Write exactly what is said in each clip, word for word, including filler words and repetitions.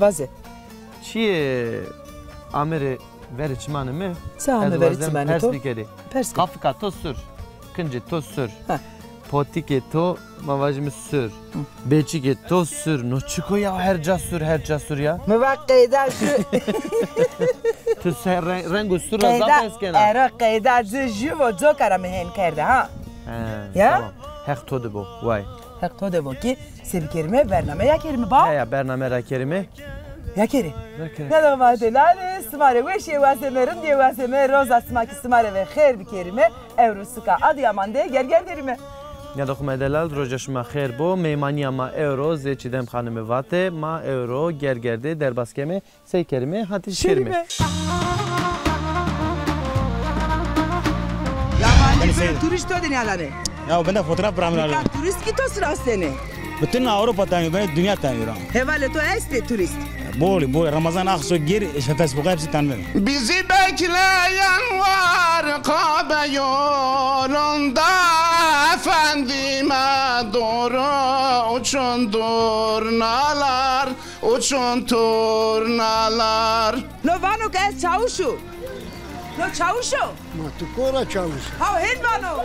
Vaze. Çiyê amêrê verê çimanê mi? Se ame verê çimanê to? Pers bikerî. Pers ke. Qafika to sur. Kincê to sur. Ha. Potikê to, ma vajîme sur. Hı. Beçikê to sur. No çik o ya, her ca sur, her ca sur ya? Mi va qeyda jü. Tu se re-, rengo sur ra zaf hes kena. Ero qeyda jü, jü vo coka ra mi hên kerde ha. He, ya? Tamam. Heq to de bo. Way. Heq to de bo ki se bikerîme, bername ya kerîme ba? He ya, bername ra kerîme. Ya kerî. Ya kerî. Ne de ma delalî, sima rê weşîye waseme, rindîye waseme, roza sima ki sima rê ve xêr bikerîme. Ewro suka Adıyaman de gerger derîme. Ya doxume delal, roja şima xêr bo. Meymanîya ma ewro zê Çîdem Xanime Vate. Ma ewro gerger de derbas keme. Sey kerîme, hatî şirîme. Ya ma nî turîst to de nîyadanê. Ya bende fotoğraf bırakın abi. Nika turîst ki to sirastene. Bütün Avrupa tanıyor, ben dünya tanıyorum. Hevalê to estê turîst? Bol, bol. Ramazan Aksoy gir, işte Facebook'a hepsi tanıyor. Bizi bekleyen var Kabe yolunda, efendime doğru uçun turnalar, uçun turnalar. No vano ke ez çawuş o. No çawuş o. Ma tu kora çawuş. Haw hên vano.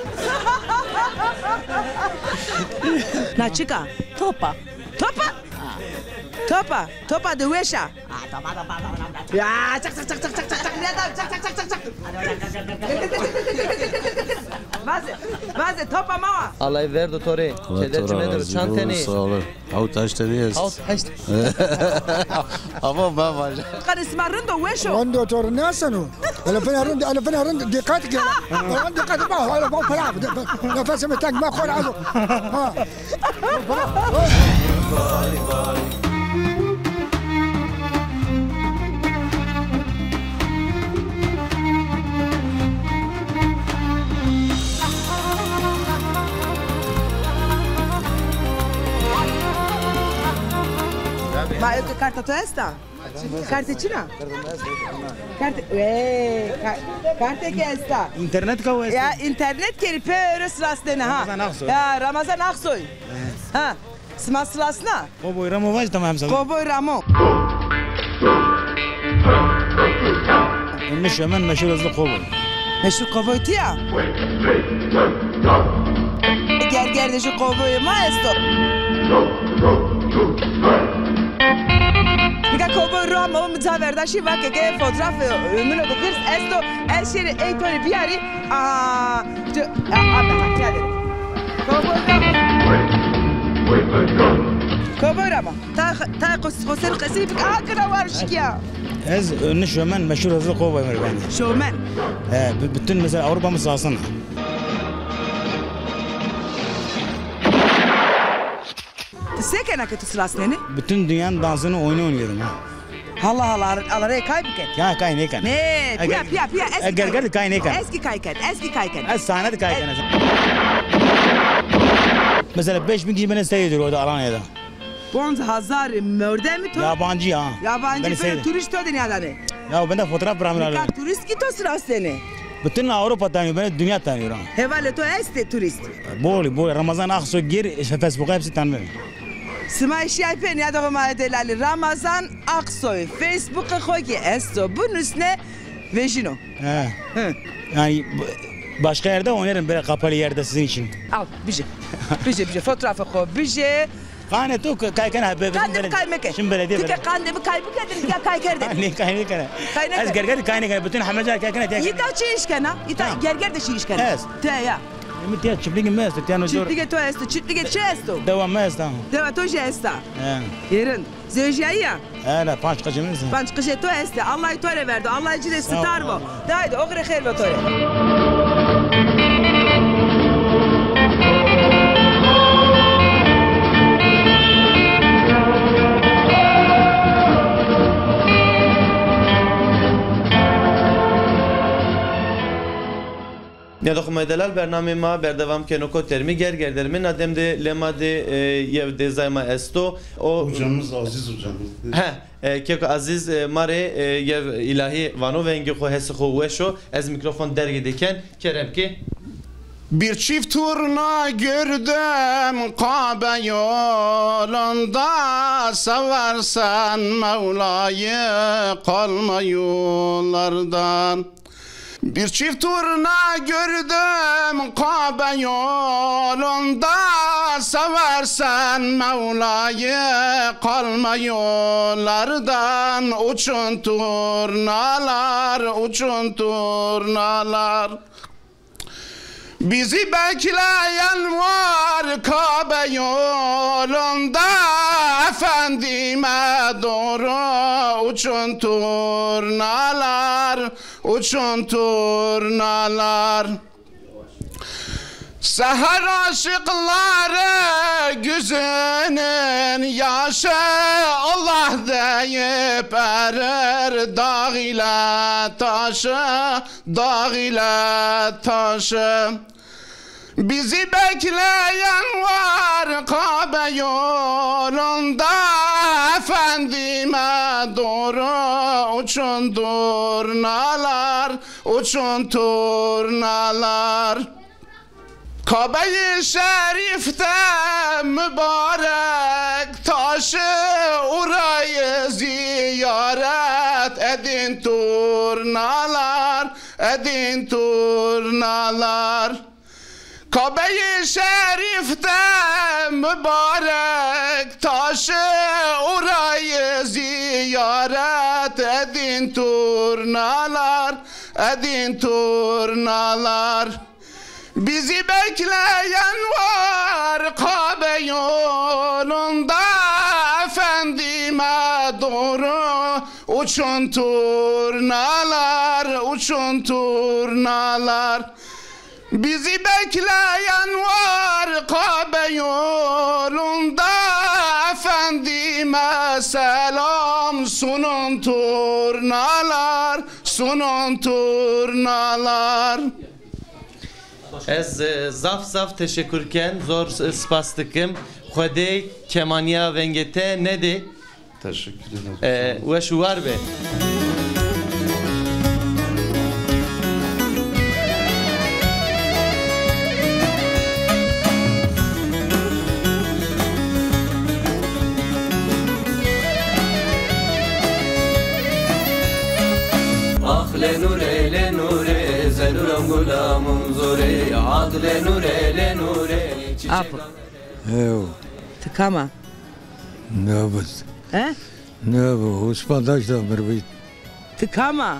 Na çik a? Top a. Top a? Top a. Top a de weş a. Ya, çak, çak, çak. Vaze, vaze, top a ma wa. Allay verdo to rê. Keder çimê de çand tenî. Sağ olun. Hawt heşt tenî est. Hawt heşt. Ama ben var. Qanê sima rind o, weş o. Rind o, to rind nêseno. Elefina rind, elefina rind, dikkat ke. Rind dikkat, bak, hala bak, para. Nefesimi tek, bak, hala. Ha. Ma ewke karta to esta? Kartê çin a? Kartê, ee, ka-, kartê ke esta. İnternet ka esta? Ya, internet kerî pê ewro sirastene ha. Ramazan Aksoy. Ya, Ramazan Aksoy. Ha, sima sirasna? Kovboy Ramo vaj, tamam, sağ ol. Kovboy Ramo. Ünlü şovmen, meşhur hızlı kovboy. Meşhur kovboy tu ya? Gerger de jü kovboyê ma esto. Nika kovboy Ramo mi ca verda şî, vake ke fotoğraf, e, min o de girs esto, ez şêrî ey to rê biyarî. Aa, tu, a, a, a, a, Kovboy Ramo. Kovboy Ramo. Ta, ta xo-, xo ser qesey bik, a, kina war şikiya. Ez ünlü şovmen, meşhur hızlı kovboy mi vanê. Şovmen. E, b-, bütün mesela Avrupa mi sirasena. Ti se kena ke ti sirasnenî? Bütün dünyanın dansını oyunu oynuyorum ha. Allah Allah, ala rê kay biken. Ya kay nêken. Nê, pîya, pîya, pîya, ez kî kay. Gerger de kay nêken. Ez kî kay ken, ez kî kay ken. Ez sahne de kay ken. Mesela beş bin kişi beni seyrediyor orada Alanya'da. Ponc hazar mordemî to? Yabancı ya. Yabancı, beni seyrediyor. Turîst to de nîyadanê. Ya bende fotoğraf bırakın abi. Nika turîst kî to sirastene. Bütün Avrupa tanıyor, beni dünya tanıyor ha. Hevalê to estê turîst? Bol, bol. Ramazan Aksoy gir, işte Facebook'a hepsi tanıyor. Sima şîyay pê, nîyadoxê ma delalî. Ramazan Aksoy, Facebookê xo kî esto, binusne, vejîno. He. Hı. Yani b-, başka yerde oynarım böyle kapalı yerde sizin için. Al, bije. Bije, bije. Fotoğrafê xo bije. Qandê to k-, kay kena, be-, bizim belediye. Qandê mi kay meke. Şimdi belediye. Ti ke qandê mi kay bikedin, ya kay kerdin. Nê, kay nêkena. Kay nêkena. Ez Gerger de kay nêkena. Bütün heme ca kay kena, kay kena. Îta çi îş kena? Îta Gerger de çi îş kena? Ez. Te ya. Mi tiya çiplîgê mi esto, tiya no dor. Çiplîgê to esto, çiplîgê çi esto? Dewa mi esta. Dewa to jî esta. He. Ê rind. Zewjîyayî ya? Hele, panc qijê mi esto. Panc qijê to estê. Allay to rê verdo. Allay ci rê sitar bo. De haydi, oxirê xêr bo to rê. Nîyadoxê ma delal, bernameyê ma berdewam keno. Kotî derîme? Gerger derîme. Na dem de lê ma de, e, yew dêzay ma esto. O hocamız, Aziz hocamız. He, e, keko Aziz, e, ma rê, e, yew îlahî vano, vengê xo, hesê xo weş o. Ez mîkrofon dergê de ken, kerem ke. Bir çift turna gördüm Kabe yolunda, seversen Mevla'yı kalma yollardan. Bir çift turna gördüm Kabe yolunda, seversen Mevla'yı kalma yollardan. Uçun turnalar, uçun turnalar. Bizi bekleyen var Kabe yolunda, efendime doğru uçun turnalar, uçun turnalar. Seher aşıkları gözünün yaşı, Allah deyip erir dağ ile taşı, dağ ile taşı. Bizi bekleyen var Kabe yolunda, efendime doğru uçun turnalar, uçun turnalar. Kabe-i Şerif'te mübarek taşı, orayı ziyaret edin turnalar, edin turnalar. Kabe-i Şerif'te mübarek taşı, orayı ziyaret edin turnalar, edin turnalar. Bizi bekleyen var Kabe yolunda, efendime doğru uçun turnalar, uçun turnalar. Bizi bekleyen var Kabe yolunda, efendime selam sunun turnalar, sunun turnalar. Ez, e, zaf zaf teşekkür ken, zor s-, spas dikim. Xwedê kemaniya vengê te nedê. Teşekkür ederim. E, weş û war be. Ax le nure, le nure, zenuram gulamum zore, ad le nure, le nure, çiçek. Apo. Ew. Ti kam a? Ne bi? He? Ne bi? Osman Daşdemir bi. Ti kam a?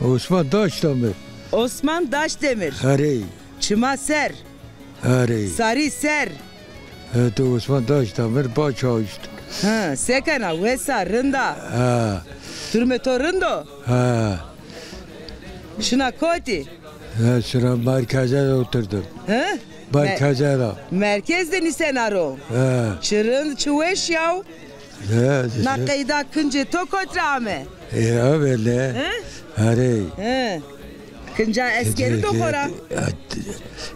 Osman Daşdemir. Osman Daşdemir. Erê. Çima ser. Erê. Sarî ser. E, tu Osman Daşdemir, ba çawişt. Ha, se kena, wes a, rind a? Ha. Durumê to rind o? Ha. Şina kotî? Ha, şina merkeze de oturdum. Ha? Merkeze de. Merkez de nîsena ro. Ha. Çi rind, çi weş yaw. Ya, na qeyda kincê to kot ra ame? E, ame ne? He? Erê. He. Kinca eskeri do xora.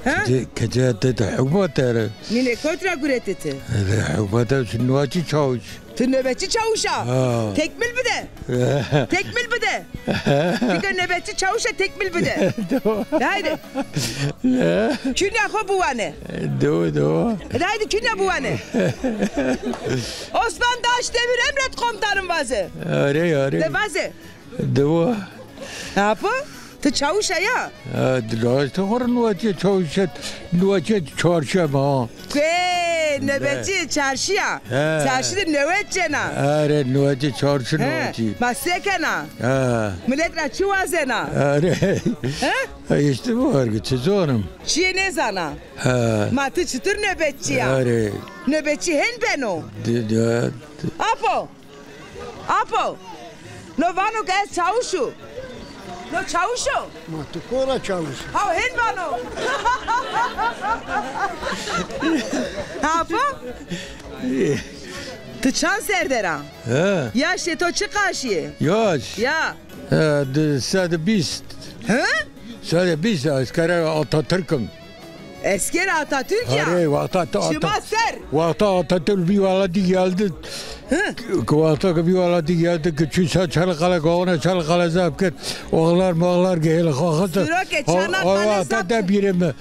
He? Kinca, kinca de, de hukmat ere. Nîne kot ra guretê ti? E, hukmat ere, şimdi nöbetçi çavuş. Ti nöbetçi çavuş a? Ha. Tekmil bide. Tekmil bide. Tika nöbetçi çavuş a, tekmil bide. Doğru. Haydi. Künya xo biwane. Doğru, doğru. Haydi künya biwane. Osman Daşdemir emret komutanım vaze. Erê, erê. De vaze. Dewa. Apo? Ti çavuş a ya? Ha, di, la, işte xora nöbetçi çavuş, nöbetçi çarşı ma. Kê, nöbetçi çarşı ya. He. Çarşı de nöbet cena. Erê, nöbetçi çarşı, he, nöbetçi. Ma se kena? He. Millet ra çi wazena? Erê. He? Ha, işte bu var ki, çi zonum. Çiyê nêzana. He. Ma ti çitur nöbetçi ya? Erê. Nöbetçi hên beno. Di, di, di. Apo. Apo. No vano ke ez çawuş u. No çawuş o. Ma tu kora çawuş? Haw hên vano. Apo. Ti çand serre der a? He. Yaşê to çiqaş yê? Yaş. Ya. He, di, sed û bîst. He? Sed û bîst, eskerê Atatürk'üm. Eskerê Atatürk ya? Erê, wexta Ata-, Ata-, çima ser? Wexta Atatürk bî welatî geldi. Hı. Ki wexta ki bî welatî geldi ki çû ser Çanakkale, gawuna Çanakkale zaf kir. Oğlar moğlar gehêl xaxit. Siro ke Çanakkale zaf kir. Wexta de bîrê mi.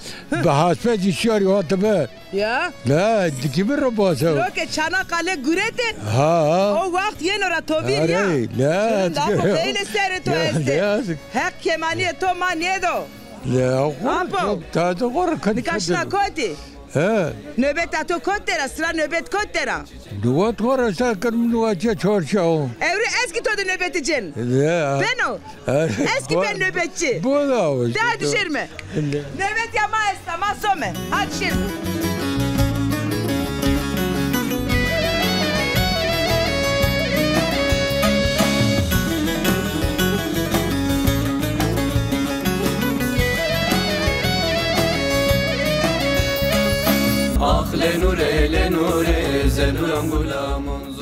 Bi hasbe zî şiyarî hatime. Ya. La, dikî mi ro basa. Siro ke Çanakkale gurete. Ha. O wext yeno ra tovîr ya. Arey, la. Şunun da xo xeylê serê to estê. Heq kemanîyê to ma nêdo. Le, Apo. Tade xora kan. Nika şina kotî? He. Nöbeta to kot dera, sira nöbet kot dera? Nöbet xora sa kan nöbet ya çarşa o. Ewro ez ki to de nöbeti cen. Le. Beno. Ez ki ben nöbetçi. Bu da o. De hadi şirme. Nöbet ya ma esta, ma some. Hadi şirme.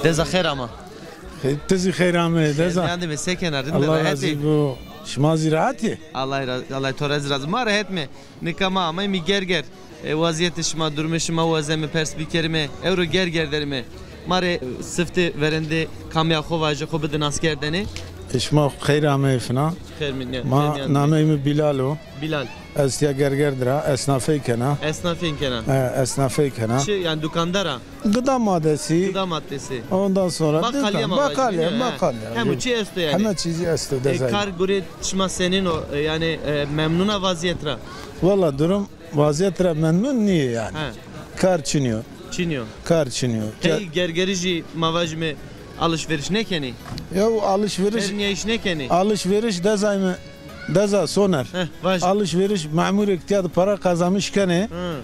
Deza xêr ama. Ti zî xeyr ame, deza. Niyandime, se kena, rind mi, rehet ê? Allah razî bo. Şima zî rehet ê? Allah ra-, Allah to ra zî razî. Ma rehet me. Nika ma ameyme Gerger. E, wazîyetê şima, durumê şima wazeme pers bikerime. Ewro Gerger derime. Ma rê, e, siftê verênde kamîya xo vaje, xo bide naskerdene. E, şima xeyr ameyê fina. Xeyr mi-, ne-, ma nameyê mi Bilal o. Bilal. Ez tiya Gerger dir a, esnafey kena. Esnafey kena. E, esnafey kena. Çi, yanî dukandar a? Gıda maddesi. Gıda maddesi. Ondan sonra bakalya, bakalya, bakalya. Hemû çî esto yanî. Heme çîzî esto, e, dezayî. Kar gurê şima senîn o, e, yanî, e, memnun a vaziyet ra? Valla durum vaziyet ra memnun nîyê yanî. He. Kar çinî yo. Çinî yo. Kar çinî yo. Qey Gergerî jî ma vajîme alışveriş nêkenî? Ya alışveriş. Vernîyayîş nêkenî? Alışveriş dezayme Deza Soner. Heh, vaj. Alışveriş memurêk tiya de para qezamiş kenê. Hı.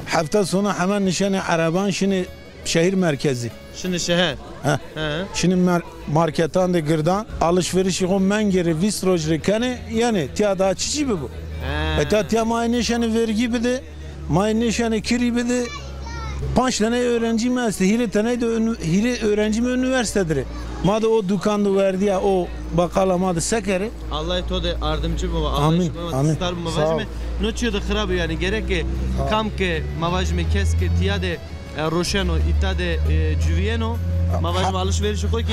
Hefte sona hemen nişenê ereban şinê şehir merkezi. Şinê şeher. Heh. Hı. Şinê mer-, marketan de girdan. Alışverişî xo mengê rê vîst roj rê kenê. Yenê tiya daha çiçî bibo. He. E tiya, tiya ma nêşenê vergî bide. Ma yê nêşenê kirî bide. Panc teney öğrencî mi estê. Hîrê teney de ünü-, hîrê öğrencî mi üniversite dir ê. Ma de o dukan de werdîya, o bakala ma de se kerê? Allah to de ardimci bo, Allah şima star bo, ma vajime. No çîyo de xirab o yanî, gerek ke kam ke ma vajime kes ke tiya de, e, roşeno, îta de, e, cuvîyeno, ma vajime alışverişê xo ke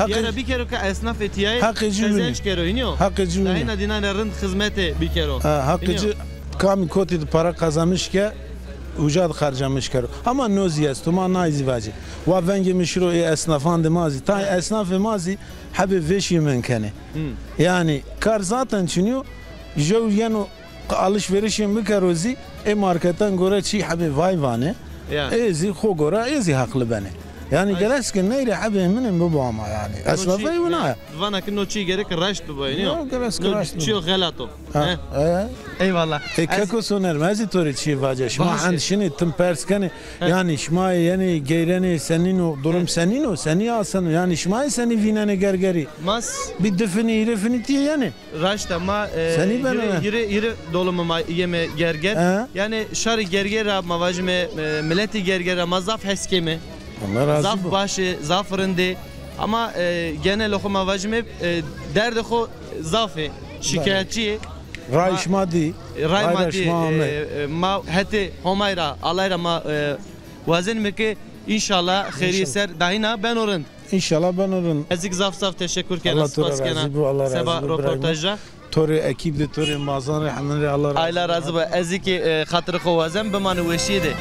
tiya ra bikero ke esnafê tiyayê qezenc kero, hînî yo? Heqê ci winî. Dahîna dînan ra rind xizmete bikero. Ha, heqê ci. Kamî kotî de para qezamiş ke, uca de xercamiş kero. Ama no zî esto, ma nay zî vacî. Wa vengê mi şiro ê esnafan de ma zî. Tay esnafê ma zî hebê vêşî min kenê. Hı. Yanî kar zaten çinî yo, jew yeno alışverişê bikero zî, ê marketan gore çî hebê vay vanê. Ya. Ê zî xo gore, ê zî heqli benê. Yanî gerek ke ney rê hebê min ê bibo ama yanî. Esnafey wina ya. Vana ki no çî gerek raşt bibo, nîyo? Yo, gerek raşt bibo. Çîyo xelat o. Ha, he? Eyvallah. E, keko Soner, ma zî to rê çîyê vace. Şima hend şinê tim pers kenê. Yanî şima yenê, geyrenê, senîn o, durum senîn o, senî aseno? Yanî şima yê senî vînenê Gergerî? Mas. Bî di finî, hîrê finî tîyê yenê. Raşt a, ma, e, senî benê? Hîrê, hîrê, hîrê dolumî ma yeme Gerger. He. Yanî şarê Gerger ra ma vajime, e, miletê Gerger ra ma zaf hes keme. Allah razî bo. Zaf baş ê, zaf rind ê. Ama, e, genelê xo ma vajime, e, derdê xo zaf ê. Şikayetçî yê. Ray şima dî. Ray ma dî. E, e, ma hetê Homay ra, Allay ra ma, e, wazenîme ke înşallah xeyrî ser dahîna beno rind. Înşallah beno rind. Ez zî zaf zaf teşekur kena, spas kena seba roportaj ra. To rê, ekîp de to rê, mazan rê, hemin rê Allah razî bo. Ayla razî bo. Ez zî ki, e, xatirê xo wazem, bimane weşîye de.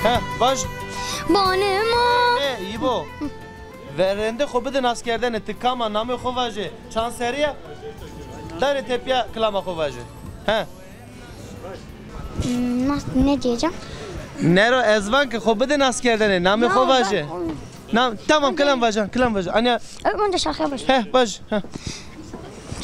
Heh, vaj. Banê ma. E, î bo. Verênde xo bide naskerdene, ti kam a, namê xo vaje, çand serrî ya? Darê tepîya kilama xo vaje. He. Hmm, nas-, ne diyeceğim? Nero, ez van ke xo bide naskerdene, namê xo vaje. Nam, tamam, kilam vajan, kilam vajan. Anya. Önce şarkıya başla. He, vaj, he.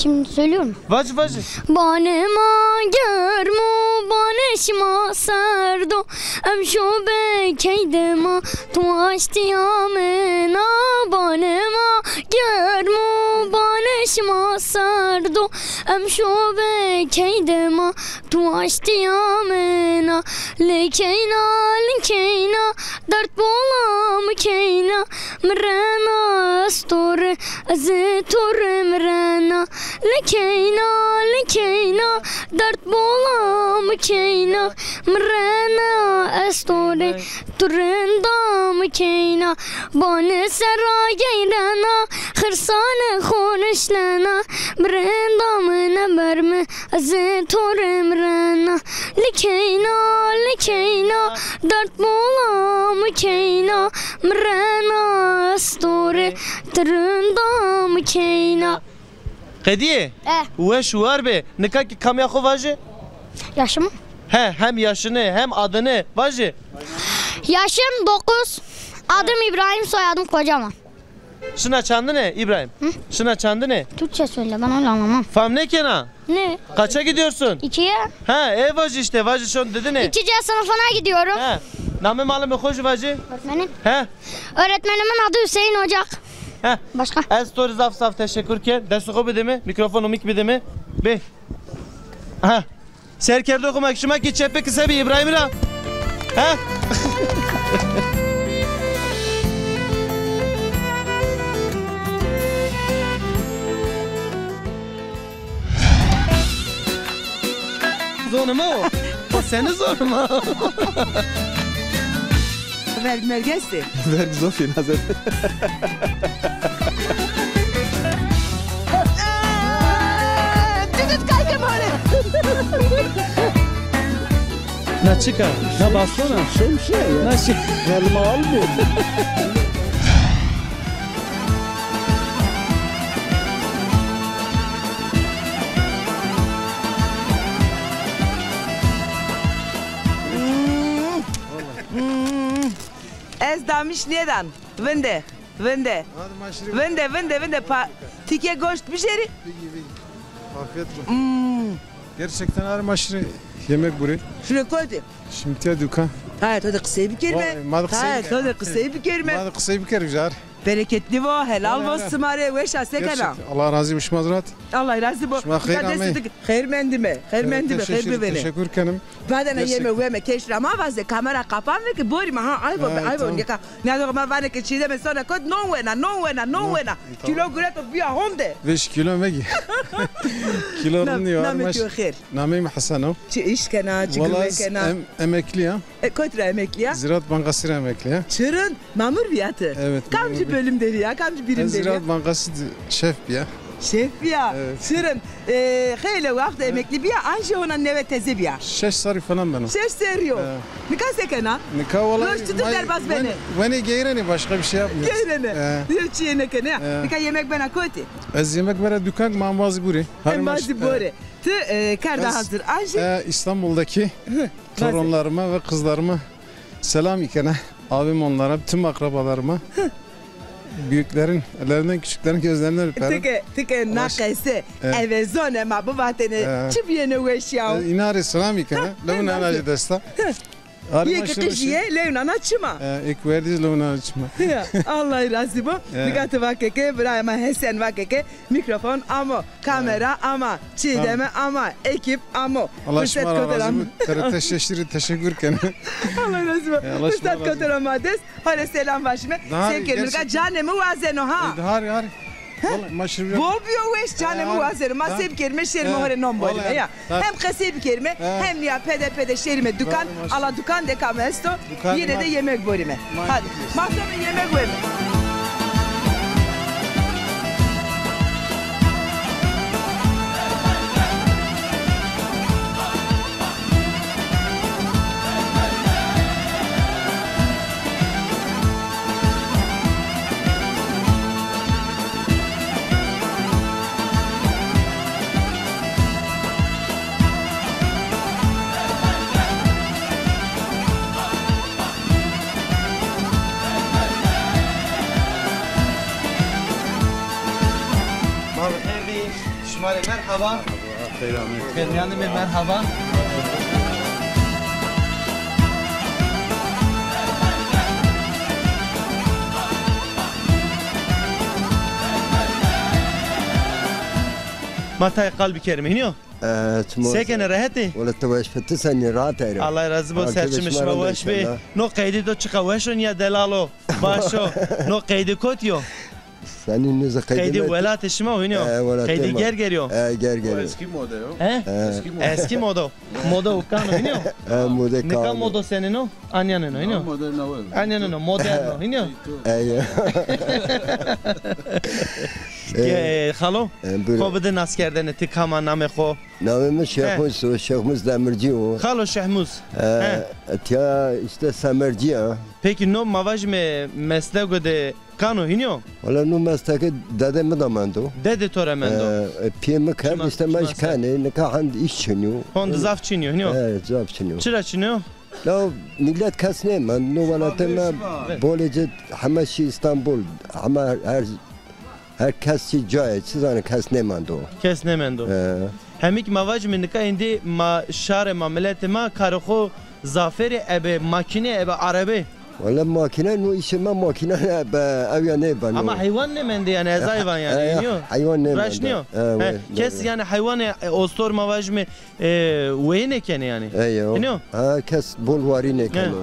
Şimdi söylüyorum. Vaci, vaci. Banê ma germ o, banê şima serd o. Em şo be key de ma, tu aştiya min a. Banê ma germ o, banê şima serd o. Em şo be key de ma, tu aştiya min a. Li keyna, li keyna, derd bola mi keyna. Mi rena ez to rê, ez ê to rê mi rena. Li keyna, li keyna, derd bola mi keyna. Mi rena ez to rê, tu rinda mi keyna. Banê sera geyrena, xirsane xo nişlena. Mi rinda mi neber mi, ez ê to rê mi rena. Li keyna, li keyna, derd bola mi keyna. Mi rena ez to rê, tu rinda mi keyna. Qedîye? E. Weş û war be. Nika kî kamîya xo vaje? Yaşım? He, hem yaşını hem adını vaje. Yaşım dokuz. Adım İbrahim, soyadım Kocaman. Şina çandine İbrahim? Hı? Şina çandine? Türkçe söyle, ben öyle anlamam. Fam nêkena? Ne? Kaça gidiyorsun? İkiye. Ha, e vaje işte, vaje şon dedine. İkinci sınıfına gidiyorum. Ha. Name malum xo jî vaje? Öğretmenim. Ha. Öğretmenimin adı Hüseyin Ocak. Heh. Başka? Ez to rê zaf zaf teşekkür ken. Destê xo bide mi, mikrofon omik bide mi. Bê. Aha. Serkerdo xo ma şima kî çepê kise bî İbrahim ra. Ha? Zonê mi o? O senî zonê mi? Verg merg estê. Verg zof ê, nazet. Didit kayke mare. Na çik a? Na baston a? Şemsiye ya. Na şi- Elma almıyor. Hmm. Hmm. Ez damiş nêdan. Vinde, vinde. Vinde, vinde, vinde. Pa-, tike goşt bijêrî. Afiyet olsun. Hmm. Gerçekten harika aşırı yemek burayı. Şuraya koy de. Şimdi ya dükkan. Hayır, to de qisey bikerîme. Vay, ma de qisey bikerîme. Hayır, to de qisey bikerîme. Ma de qisey bikerîme car. Bereketli bo, helal bo sima rê, weş a, se kena? Allah razı olsun, şima zî rahat. Allah razı bo. Şima xeyr amey. Xeyr mendîme, xeyr mendîme, xeyr bivêne. Teşekkür kenim. Badena yeme weme keş ra ma vaze, kamera kapan ve ki borîme ha, ayvo be, ayvo. Nika, nîyadoxê ma vanê ke Çiğdeme sona kot, non wena, non wena, non wena. Kilo gureto bîya honde. Vêş kilo megî. Kilo rind nîyo. Namê to xêr? Namê mi Hesen o. Çi îş kena, çi gume kena? Valla ez em-, emeklî ya. E, kotî ra emeklî ya? Ziraat Bankası ra emeklî ya. Çi rind, mamur bîya ti? Evet. Kamcî bölüm derî ya, kamcî birim derî ya? Ziraat Bankası şef bîya. Şef bîya. Evet. Çi rind. E, xeylê wext emeklî bîya, an jî hona newe teze bîya? Şeş serrî falan beno. Şeş serrî yo. Evet. Nika se kena? Nika wala roj çitur derbaz benê? Wenê geyrenê, başka bir şey yapmıyoruz. Geyrenê. Evet. Yo çiyê nêkenê ya. Evet. Nika yemek bena kotî? Ez yemek bena dükkan, ma embazî burê. Embazî borê. Ti, e, kerda hazır. An jî? E, İstanbul'daki torunlarıma ve kızlarıma selam ikena. Abim onlara, tüm akrabalarıma. Büyüklerin ellerinden, küçüklerin gözlerinden öperim. Tike, tike na qese, evet, eve zonê ma bivatêne, evet, çi biyêne weş ya. E, îna rê selam ikena. Lewna na jî desta. Yê ki qijî yê, lew nana çima. E, êk werdî zî lew nana çima. Ya, Allah razî bo. E. Nika ti vake ke, birayê ma Hesen vake ke, mikrofon amo, kamera ama, Çiğdeme ama, ekip amo. Allah şima ra razî bo. T R T şeşî rê teşekkür kena. Allah razî bo. E, Allah şima ra razî bo. Fırsat koto ra ma dest, hale selam vaşîme. Seke nika canê mi wazeno ha. E, harî, harî. Bol bîyo weş, canê mi wazeno. Ma se bikerîme, şêrîme ho rê non borîme ya. Hem qesey bikerîme, hem nîya pede pede şêrîme dukan. Ala dukan de kam esto, yine de yemek borîme. Hadi. Ma some yemek weme. Merhaba. Merhaba. Merhaba. Ma tay qal bikerîme, hînî yo? E, çimo se kene, rehet ê? Wele ti weş bi, ti senî, rahat erî? Allah razî bo, ser çimê şima weş bê. No qeydî do çiqa weş o, nîya delal o, baş o. No qeydî kotî yo? Senî nizî qeydî? Qeydî welatê şima o, hînî yo? E, welatê ma. Qeydî Gergerî o? E, Gergerî. O eskî mode yo. He? E. Eskî mode. Eskî modo. Modo kan o, hînî yo? E, mode kan o. Nika modo senîn o? Anîyanên o, hînî yo? Modo newe. Anîyanên o, modern o, hînî yo? Ey. Xalo, xo bide naskerdene, ti kam a, namê xo? Namê mi Şêxmûz o, Şêxmûz Demircî o. Xalo Şêxmûz. E, tiya îşte semercî ya. Pekî no ma vajîme meslego de kan o, hînî yo? Wele no mesleke dedê mi de mendo. Dedê to ra mendo? E, e, pîyê mi kerd, îşte ma jî kenê, nika hend îş çinî yo. Hond zaf çinî yo, hînî yo? E, zaf çinî yo. Çira çinî yo? La milet kes nêmend. No welatê mi bolê ci heme şî Îstanbul. Heme her, her kes şî cayê, çi zanê, kes nêmendo. Kes nêmendo. E. Hemî kî ma vajîme nika êndî ma şarê ma, miletê ma karê xo zafêrî ebe makîne, ebe arebe. Wele makîne, no îşê ma makîne ebe, ew ya nêbeno. Ama heywan nêmendê yanî, ez ay van yanî, nîyo? Heywan nêmendê. Raşt nîyo? Kes yanî heywanê, e, ostor ma vajîme, e, weyî nêkenê yanî. Eyo. Nîyo? Ha, kes bol warî nêkeno.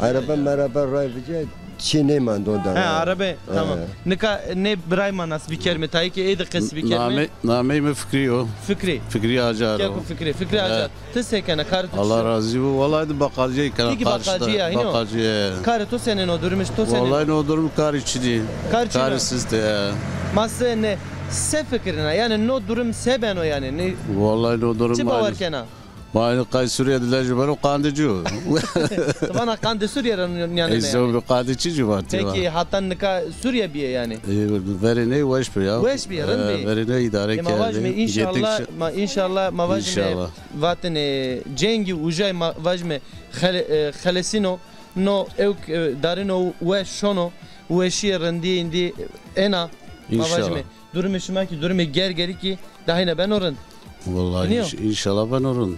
Arebe merebe ray vijay, çî nêmend o de. He, arebe, tamam. Nika nê biray ma nas bikerîme, tayê ke ê de qesî bikerîme. Namey, namey mi Fikrî yo. Fikrî. Fikrî Acar o. Keko Fikrî. Fikrî Acar. Ti se kena, karê to çi yo? Allah razî bo. Wellahî de baqalcîye kena. Ti kî baqalcî ya, hînî yo? Baqalcîye. Karê to senên o, durumê to senên o? Wellahî no durum karî çinî. Karî çinî. Karî sist e. Ma se ne, se fikirîna? Yanî no durum se beno yanî? Wellahî no durum. Çi bawer kena? Ma êno qay Sûrîye de lejî beno, qandê ci yo. Ti vana qandê Sûrîye ra nîyanêne yanî? Ey, zewbî qandê çi ci vatî va. Pekî hata nika Sûrîye bîye yanî? Ey, verê ney weş bi ya. Weş bîye, rind bîye. Verê ney îdare kerdê. Ma vajîme înşallah, ma înşallah, ma vajîme vatêne cengî ucay, ma vajîme xele-, e, xelesîno, no ewk, e, darîno weş şono, weşîye rindîye îndî êna, ma vajîme. Durumê şima kî, durumê Gergerî kî dahîna beno rind. Wellahî înş-, înşallah beno rind.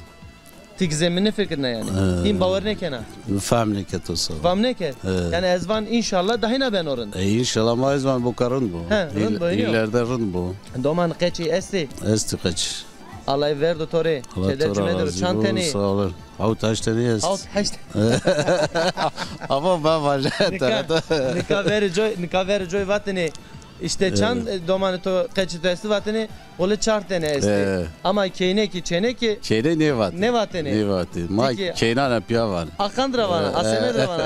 Ti kî zê mi nêfikirna yanî? He. Hîn bawer nêkena? Mi fehm nêkerd to sor. Fehm nêkerd? He. Yanî ez van înşallah dahîna beno rind. E, înşallah ma ez van boka rind bo. He, rind bo, hînî yo? İleride rind bo. Doman qeçî estê? Estê qeç. Allay verdo to rê. Keder ci medero, çand tenê? Sağ olun. Hewt heşt tenê est. Hewt heşt. Ama ben vaje. Nika, nika verê coy, nika verê coy vatêne. Îşte çand, e, domanê to, qeçê to estî vatêne, wele çar tenê estî. E. Ama keynekî, çênekî. Keyney nêvatê. Nêvatêne. Nêvatê. Ma keynana pîya vanê. A qand ra vana, a semed ra vana.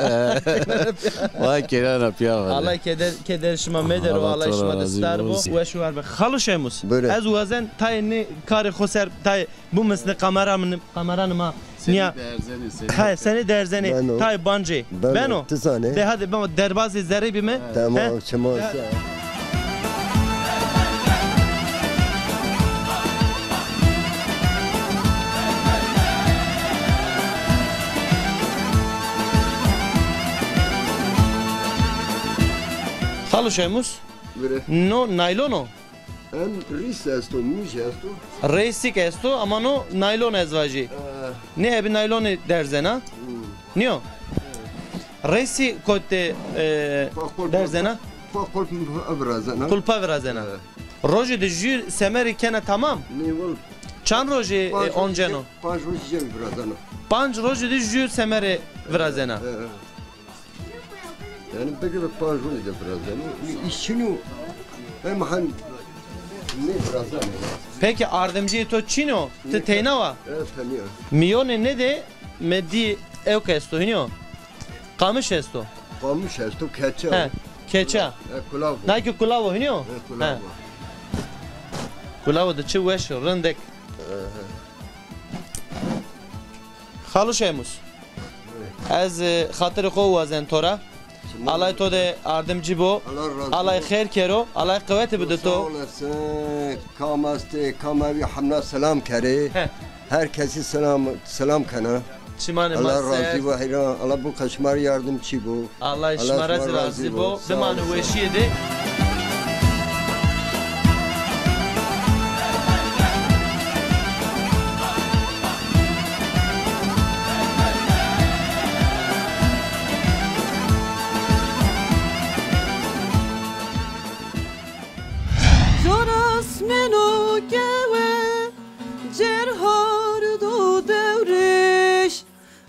Ma keynana pîya vanê. Allah keder, keder şima medero, Allah şima de star bo. Weş û war be. Xalo Şêmûs. Buyurun. Ez wazen tayê nê karê xo ser, tayê bimusnê kameranê ma. Nîya. He, senî derzenê. Beno. Tay bancê. Beno. Beno. Ti zanê. De hadi, beno, derbazê zerrî bîme. Tamam, çima se. Xalo Şêmûs. Bire. No naylon o. Hem rîs esto, mûj esto. Rêsîk esto, ama no naylon ez vajî. E. Nê hebî naylonî derzena. Hmm. Nîyo? Rêsî kotî, e, derzena? Xo qulp virazena. Qulpa virazena. E. Rojî de jû semerî kena tamam? Nê wul. Çand rojî, e, onceno? Panc rojî jê virazena. Panc rojî de jû semerî virazena. E, e. Yanî bigire panc rojî de virazenî. Îş çin o. Hem han nêvirazanê. Pekî ardimcîyê to çin o? Ti teyna wa? Ez tenî ya. Mîyonê nê de mi dî ewk esto, hînî yo? Qamiş esto. Qamiş esto, keçe. He, keçe. E, kulav o. Na kî kulav o, hînî yo? E, kulav o. He. Kulav o de çi weş o, rindek. E, he. Xalo Şêmûs. Ez, e, xatirê xo wazen to ra. Allay to de ardimcî bo. Allay xêr kero. Allay qewetî bido to. Sağ olasın. Kam estê, kam ewî hemna selam kerê. He. Her kesî selam, selam kena. Çimanê ma ser. Allah razî bo heyran. Allah bo qe şima rê yardimcî bo. Allah şima ra zî razî bo. Bimane weşîye de.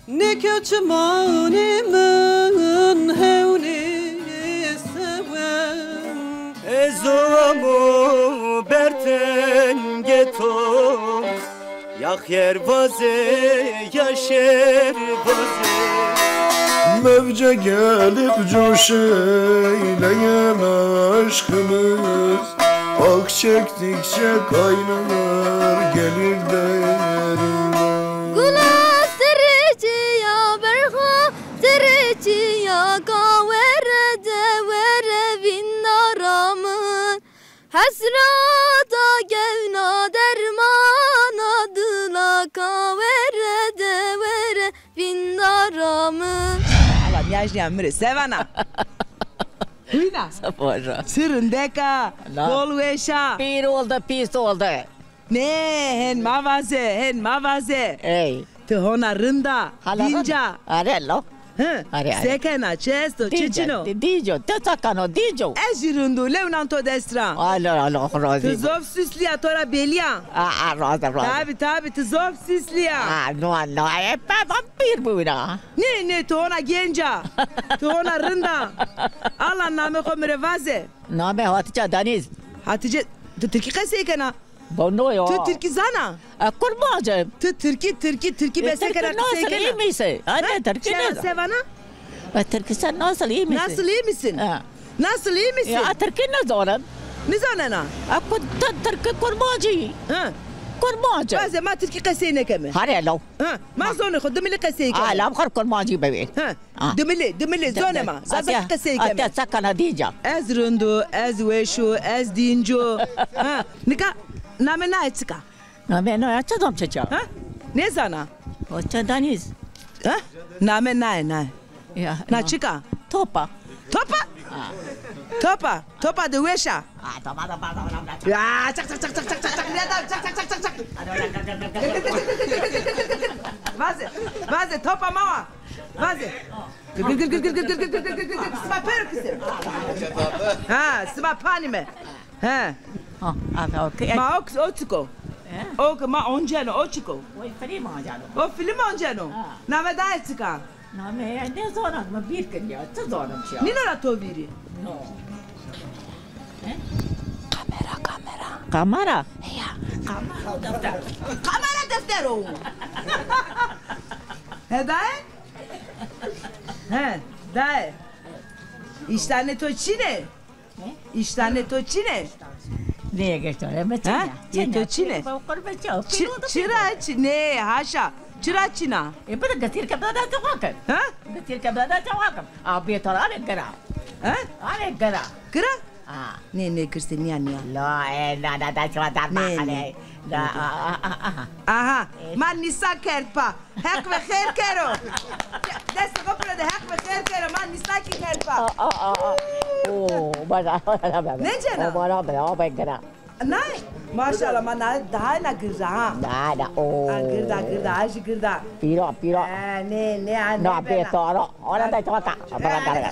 Neke çimanê min hewnê sewe. Ez amo ber tengê to, ya xêr vaze, ya şer vaze. Mevce gelip coş eyleyen aşkımız, ah çektikçe kaynar gelir derimiz. Gula sirri çiya berxa, sirri çiya kawere de were vîndara min. Hesrata gewna dermana dila kawere de were vîndara min. Ala miyajniya mi rê sevana. Huyna. Sifora. Sirindeka. Bol weşa. Pîr oldu, pîs oldu. Nê, hên ma vaze, hên ma vaze. Ey. Ti hona rind a, dînc a. Are lo. Hi. Are, are. Se kena, çi esto, çi çin o? Dînc o, ti ça keno, dînc o. Ez jî rind o, lewnan to dest ra. Alo, alo, xo razî bo. Ti zof suslî ya, to ra bêlî ya. A, a, razî, razî. Tabî, tabî, ti zof suslî ya. A, no, no, e, pe, ben pîr bûna. Nê, nê, ti hona gênc a. Ti hona rind a. Ala namê xo mi rê vaze. Namê Hatice Deniz. Hatice, ti tirkî qesey kena? Bono yo. Tu tirkî zana? E, kurmanc im. Tu tirkî, tirkî, tirkî, e, bese kena, qisey kena. Nasıl, iyi misin? Ha? Anne, tirkî ne? Sevana? E, tirkî sen nasıl, iyi misin? Nasıl, iyi misin? Ha. Nasıl, iyi misin? Ya, tirkî ne zonim? Ne zanena? E, ku-, tu tirkî kurmancî. Ha. Kurmanc im. Baze ma tirkî qesey nekeme. Hare lo. Ha. Ma zonê xo dimilî qesey keme. Alam xir kurmancî bebê. Ha. Ha. Dimilî, dimilî, zonê ma. Zazakî qesey keme. Ate ça kena, dînc a. Ez rind o, ez weş o, ez dînc o. Ha, nika namê naye çik a? Namê naye çi zam çiça? Ha? Nêzana. Hatice Deniz. Ha? Namê naye, naye. Ya, na çik a? Topa. Topa? Ha. Topa. Topa de weş a. Ha, topa da, topa da, topa da. Ya, çak, çak, çak. Neden? Çak, çak, çak, çak, çak. Vaze, vaze, topa ma wa. Vaze. Gir, gir, gir. Sima pêro kise. Ha, sima panîme. He. Ha, ata o ke. Ma o, o çik o? He? O ke ma onceno, o çik o? O film onceno. O film onceno. Ha. Name daye çik a? Name ya, ne zonan, ma bir kin ya, çi zonan ya. Nîno ra to vîrî? No. He? Kamera, kamera. Kamera? Ya, kamera defter. Kamera defter o. He daye? He, daye. Îştanê to çin ê? He? Îştanê to çin ê? Nê, geçtore mi çin a? Ha? Yê to çin ê? Çi-, çira çi-, nê, haşa. Çira çin a? E, bide gitîr ke bide de tewakim. Ha? Gitîr ke bide de tewakim. A, bê to are gira. Ha? Are gira. Gira? A. Nê, nê, girse nîya, nîya. La, e, na, na, da, çima dar bakale. Da, a, a, a, a. Aha, ma nîsa kerd pa. Heq ve xêr kero. Destê xo piro de, Heq ve xêr kero. Ma nîsakî kerd pa. A, a, a, a. Oo, bana, bana, bana. Ne cena? O bana, bana, o bana. Nay, maşallah, ma na, daha na girda ha. Na, na, o. A, girda, girda, a jî girda. Pîra, pîra. E, ne, ne, a, ne. Na, bê to, ara, ara da to ka. Bana, bana.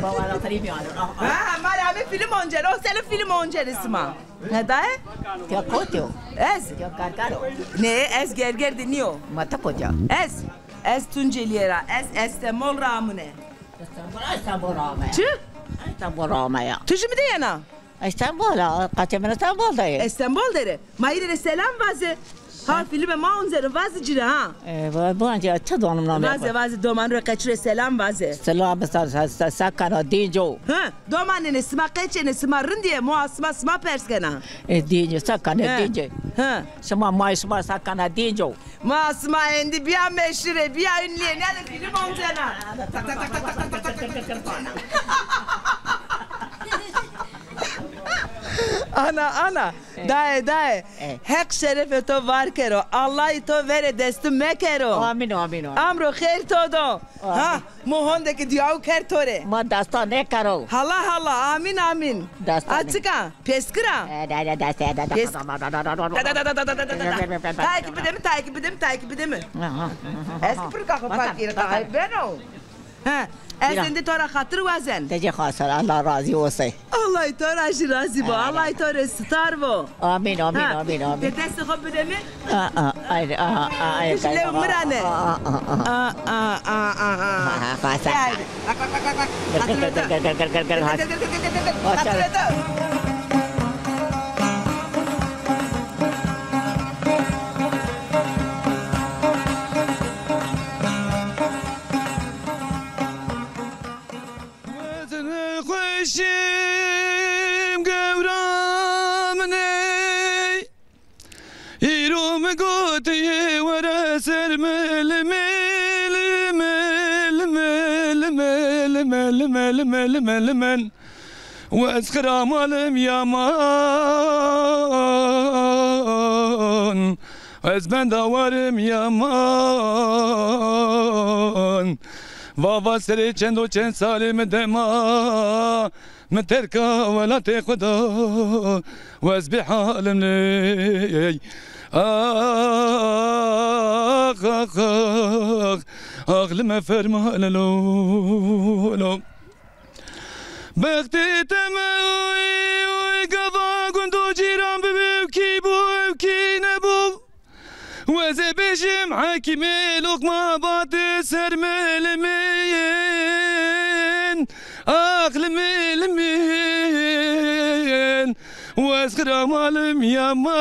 Baba, na, trimî, ara. Ha, ma ra me film onceno, o sene film onceno sima. Ne daye? Ti kotî yo? Ez? Ti Gerger o? Nê, ez Gerger de nîyo. Ma ti kotî ya? Ez, ez Tuncelîye ra, ez Estemol ra amune. Estemol, Estemol ra ame. Çi? Estemol ra ame ya. Tu jî mi de yena? Estemol a, qatê min Estemol de yê. Estemol de rê. Ma îre rê selam vaze. Ha, filmê ma onceno, vaze ci rê ha. E, va-, vaze, çi zonim namê xo? Vaze, vaze, doman rê, qeçî rê selam vaze. Selam, sa, sa, sa, sa kena, dînc o. Ha, domanêne, sima qeçêne, sima rindî yê, ma sima, sima pers kena. E, dînc o, sa kena, dînc o. Ha. Sima, ma sima sa kena, dînc o. Ma sima êndî bîya meşhur ê, bîya ünlü yê, nê de film oncena. Ana, ana. Daye, daye. E. Heq şerefê to var kero. Allahî to verê destî mekero. Amîn, amîn, amîn. Amro xêr to do. Amîn. Ha, mi honde ke dîyaw kerd to rê. Ma dasta nêkero. Hala, hala. Amîn, amîn. Dasta nê. A çik a? Pêskir a? E, de, de, dasta, de, de. Pêsk-, takîb bide mi, takîb bide mi, takîb bide mi. Aha, aha, aha. Ez ki pirka xo pak kî ra, beno. Ha, ez êndî to ra xatir wazen. Ti jî xatir, Allah razî osê. Allah to ra jî razî bo. Allah to rê sitar bo. Amîn, amîn, amîn, amîn. Ti destê xo bide mi? Aa, ay, aa, ay. Ti jî lew mi ra ne. Aa, aa, aa. Xatir. Xatir. Wezenê xweşim gewra min ey. Îro mi gotî were ser mi limil, limil, limil, limil. Wez xira malim yaman, wez benda warim yaman. Vava serê çend û çend salê mi dema, mi terka welatê xwu da, wez bêhalim ney. Ax, ax, ax, ax, lime fermane lo, lo. Bextê teme gava gund û cîran bibi û kî bû ew kî nebû. Weze bêjim hekîmê loqma batê ser melimên. Ax limê limên. Wez xira malim yaman.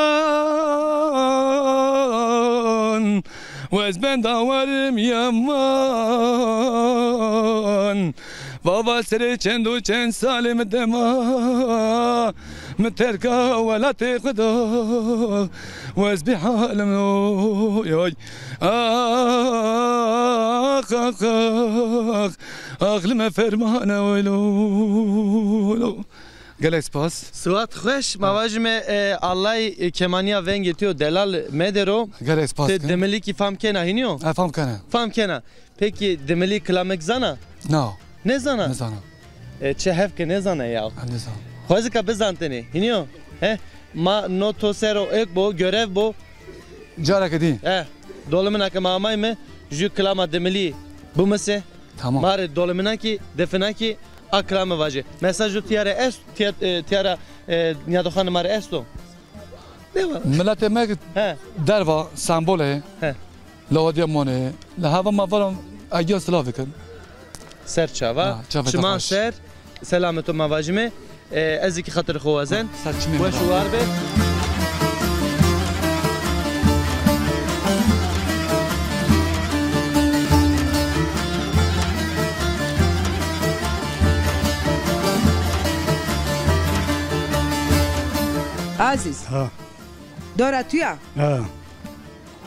Wez benda warim yaman. Vava serê çend û çend salê mi dema, mi terka welatê xwu da, wez bêhalim oy, oy. Ax, ax, ax, ax, lime fermane oy lo, lo. Gelek spas. Siwat xweş, ma vajime, e, Allay, e, kemaniya vengê to delal medero. Gelek spas. Ti dimilî kî fam kena hînî yo? E, fam kena. Fam kena. Pekî dimilî kilamek zana? Na. Nêzana? Nêzana. E, çi hef ke nêzana ya. Ha, nêzana. Xwezika bizantenê. Hînî yo? He? Ma no to ser o êk bo, görev bo. Careke dî. He. Dolimina ke ma amayme, jû kilama dimilî bimise. Tamam. Ma rê dolimina kî, defina kî a kilame vaje. Mesajû tîya ra est, tîya, e, tîya ra, e, nîyadoxanê ma rê esto? Miletê me derva Stenbolê, he, lewadiya monê, li heva ma vara egiya silavê kin. Ser çava. Ha, çava çiman xweş. Ser, selamê to ma vajime. E, ez kî xatirê xo wazen. Ser çimê. Weş û war be. Azîz. Ha. Dora tu ya? Ha.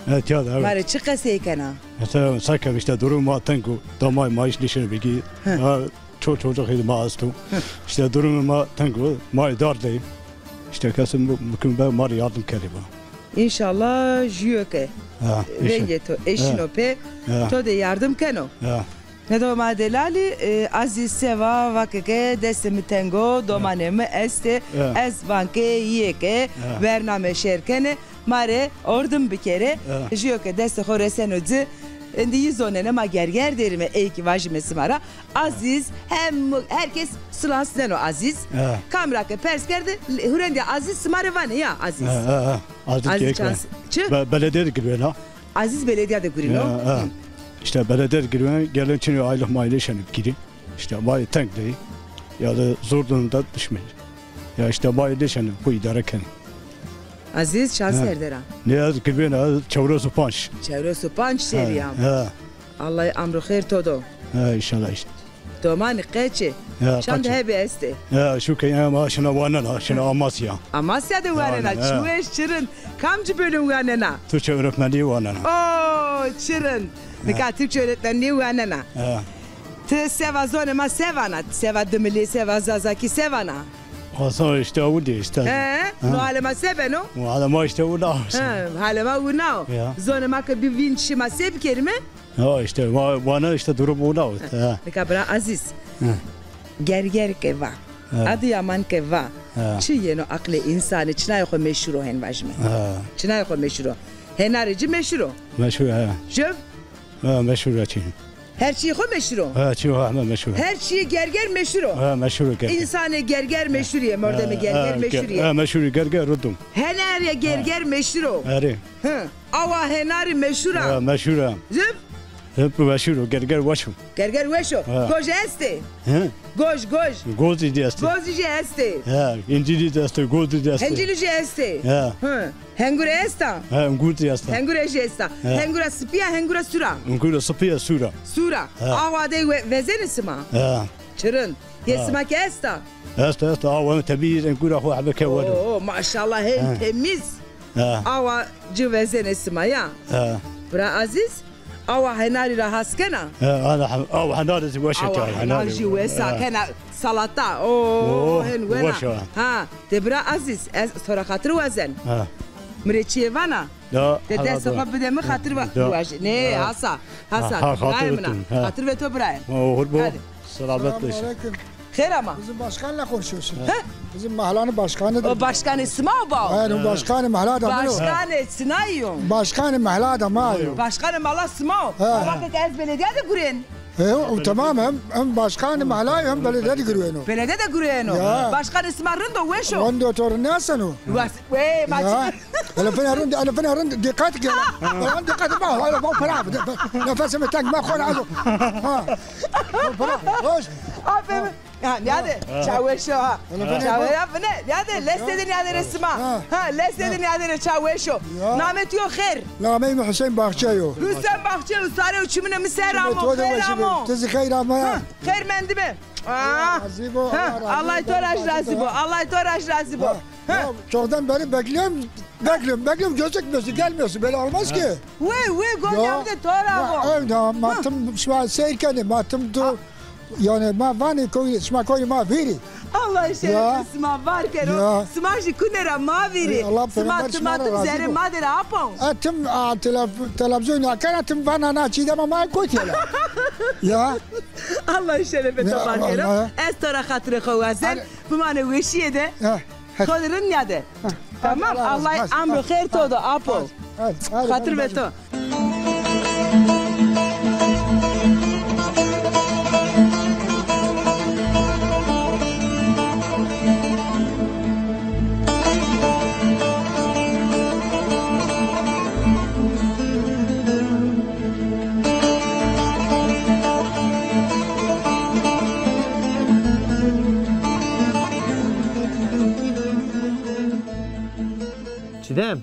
Evet, ya da evet. Ma rê çi qesey kena? Mesela, seke işte durum ma teng o. Damay ma iş nişin bilgi. Hı. Ha, çok çocuk idi ma astu. Hı. İşte durum ma teng o. Ma idar dey. İşte kesin bu mümkün be ma yardım keri bu. İnşallah jüyo ke. Ha, vengê to eşino pe. Ha. To de yardım keno. Ha. Ne doma delalî, e, Azîz seva vake ke destê mi teng o, domanê mi estê, ez van ke yê ke bername şêr kenê, ma rê ordim bikerê. Jîyo ke destê xo reseno ci, êndî yî zonêne ma Gerger derîme, ey kî vajîme sima ra. Azîz, hem herkes silasneno Azîz. Kam ra ke pers kerde, hurendî Azîz sima rê vanê ya Azîz. Azîz çans. Çi? Be-, belediye de girvena. Azîz belediya de gurîno. Ya, ha. Hı. İşte belediye de girvena, gelen çinî aylık maylık şenip girî. İşte may teng dey. Ya da zor durumda düşmüş. Ya işte may de şenip bu idare ken. Azîz çand serre der a? Ne az girvena, çewres û panc. Çewres û panc serrî ya. Ha. Allah amro xêr to do. Ha, inşallah işte. Domanî qeçê. Ya, çand hebî estê? Ya, şu ke ya ma şina wanena, şina Amasya. Amasya de wanena, çi weş, çi rind. Kamci bölüm wanena? Türkçe öğretmenliği wanena. Oo, çi rind. Nika Türkçe öğretmenliği wanena. Ya. Ti seva zonê ma se vana? Seva dimilî, seva zazakî se vana? Aslında işte o diye işte. He, no halê ma se beno? O halê ma işte o da. He, halê ma wina o. Ya. Zonê ma ke bi vîn şima se bikerîme? Ha, işte, va-, vana işte durum ona o. Ha. Nika bira Azîz. Ha. Gerger ke va. Ha. Adıyaman ke va. Ha. Çi yeno aqlê însanî, çinayê xo meşhur o hen vajime. Ha. Çinayê xo meşhur o. Henarê ci meşhur o. Meşhur, ha. Jüv? Ha, meşhur ya çin. Her çîyê xo meşhur o. Ha, çîyê xo heme meşhur o. Her çîyê Gerger meşhur o. Ha, meşhur o Gerger. Însanê Gerger meşhur î, mordemê Gerger meşhur î. Ha, meşhur î, Gerger rindum. Henerê Gerger meşhur o. Erê. Hı. Awa Henarî meşhur a. Ha, meşhur a. Zip? Zip meşhur o, Gerger weş o. Gerger weş o. Ha. Goj estê? Hı. Goj, goj. Gozî zî estê. Gozî zî estê. Ha, încîlî zî estê, gozî zî estê. Încîlî zî estê. Ha. Hı. Hengure esta? Ha, engur zî esta. Hengure jî esta. Ha. Hengura sipî ya, hengura sûr a? Hengura sipî ya, sûr a. Sûr a. Ha. Awa dey we-, vezenê sima? Ha. Çi rind. Yê sima kî esta? Esta, esta. Awa temiz, engura xo hebe ke weno. Oo, maşallah, hên temiz. Ha. Awa ci vezenê sima ya. Ha. Bira Azîz, awa Henarî ra has kena? Ha, ana, awa Henarî zî weş a. Awa Henarî jî wes a, kena salata. Oo, hên wena. Weş a. Ha, de bira Azîz, ez to ra xatir wazen. Ha. Mi rê çîyê vana. De destê xo bide mi, xatir va-, vajî. Nê, hasa, hasa, birayê mi. Xatir ve to birayê. Oxir bo. Hadi. Selamet. Selamünaleyküm. Xêr ama. Bizim başkanla konuşuyorsun. He? Bizim mahallanın başkanıdır. O başkanê sima o, bao? Aynen, o başkanê mahla da. Başkanê sinayî yo? Başkanê mahla da ma yo. Başkanê mahla sima o. He. Ama peki ez belediye de guren. E, o tamam, hem, hem başkanê mahla hem belediye de gureno. Belediye de gureno. Ya. Başkanê sima rind o, weş o? Rind o, to rind nêseno. Wes-, wey, ma çi. Hele fena rind, hele fena rind, dikkat gel. Lan dikkat, bak, hele bak, para. Nefesimi tek, bak, kola, azo. Ha. Para, hoş. Aferin. Ha, nîyade, ça weş o ha. Ça weş o, nîyade, lestê de nîyade rê sima. Ha, lestê de nîyade rê ça weş o. Namê to yo xêr? Nameyê mi Huseyîn Baxçe yo. Huseyîn Baxçe yo, sare û çimûnê mi ser amo, xêr amo. Ti zî xeyr ama ya. Ha, xeyr mendîme. Aa. Razî bo, Allah to ra razî bo. Allah to ra razî bo. Ya, çoktan beri bekliyorum, bekliyorum, bekliyorum, gözükmüyorsun, gelmiyorsun. Böyle olmaz ki. Wey, wey, Gonya, bir de to ra bo. Evda, ma tim şima seyr kenê, ma tim tu, yani ma vanê koy, şima koy ma vîrî. Allah şerefê sima var kero. Sima jî kune ra ma vîrî. Sima tim, tim zerrê ma de ra apo. E, tim, a, telef-, televîzyon akena, tim vana na çî de ma, ma kotî la. Ya. Allah şerefê to var kero. Ez to ra xatirê xo wazen. Bimanê weşîye de. Xo de rind nîyade. Tamam, Allah emro xêr to do, apo. Xatir ve to. Çiğdem,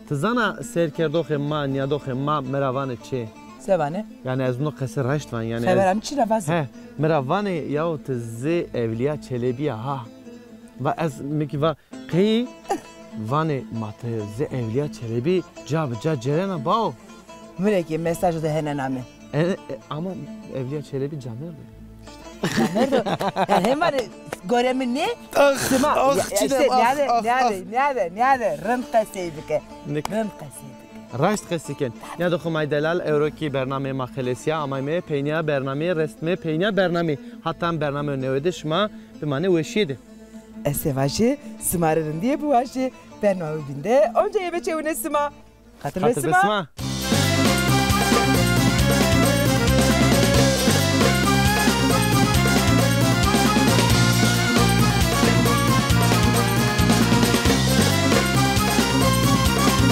ti zana seyrkerdoxê ma, nîyadoxê ma mi ra vanê çi? Se vanê? Yanî ez no qese raşt van, yanî ez... Xebera mi çi ra vazê? He, mi ra vanê yaw ti zê Ewlîya Çelebî ya ha. Va ez mi kî va qey vanê ma ti zê Ewlîya Çelebî ca bi ca cêrena bao. Murekê mesajı da henen ame. E, e, ama Evliya Çelebi camêrd o. Camêrd o. Yanî hema rê gore mi nê, sima. Ya, ya, işte, nîyade, nîyade, nîyade, nîyade, rind qesey bike. Rind qesey bike. Raşt qesey ken. Nîyade xo may delal, ewro kî bernameyê ma xelesîya, amayme peynîya bernameyî, restme peynîya bernameyî. Hatan bernameyê newe de şima bimanê weşîye de. Ez se vajî, sima rê rindîye biwajî, bernameyê bîn de onca yebe çewine sima. Xatir be sima.